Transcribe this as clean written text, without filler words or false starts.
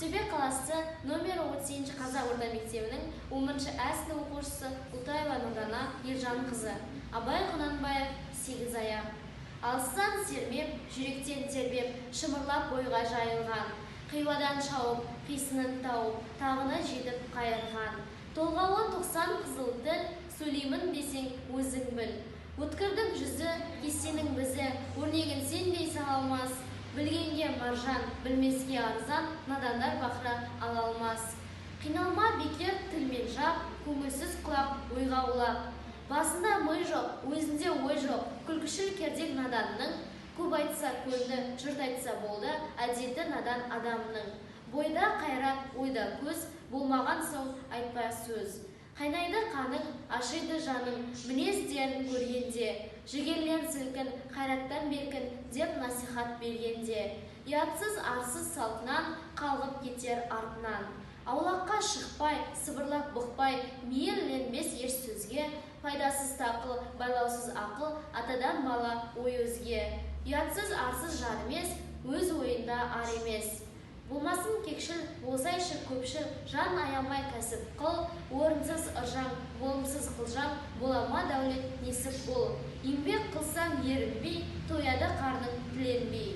Ақтөбе қаласы номері 38 қазақ орта мектебінің 11 ә сынып оқушысы Ұлтаева Нұрдана Елжанқызы. Абай Құнанбаев, «Сегіз аяқ». Алыстан сермеп, жүректен тербеп, шымырлап бойға жайылған. Қиуадан шауып, қисынын тауып, тағына жетіп қайырған. Толғауы 90 қызыл тіл, сөйлеймін десең өзің біл. Өткірдің жүзі, кестенің бізі, өрнегін сендей сала алмас. Білгенге маржан, білмеске арзан, надандар бақыра ала алмас. Қиналма бекер тілмен жап, көңілсіз құлақ ойға улап. Басында ми жоқ, өзінде ой жоқ, күлкішіл кердең наданның. Көп айтса көнді, жұрт айтса болды, әдеті надан адамның. Бойда қайрат, ойда көз, болмаған соң айтпа сөз. Қайнайды қаның, ашиды жаның, мінездерін көргенде. Жігерлен сілкін, қайраттан беркін, деп насихат бергенде. Ұятсыз, арсыз салтынан, қалғып кетер артынан. Аулаққа шықпай, сыбырлап бұқпай, мейірленбес еш сөзге. Пайдасыз тақыл, байлаусыз ақыл, атадан бала ой өзге. Ұятсыз, арсыз жар емес, өз ойында ар емес. Болмасын кекшіл, болсайшы көпшіл, жан аямай кәсіп қыл. Орынсыз ыржаң, болымсыз қылжаң, бола ма дәулет, несіп бұл? Еңбек қылсаң ерінбей, тояды қарның тіленбей.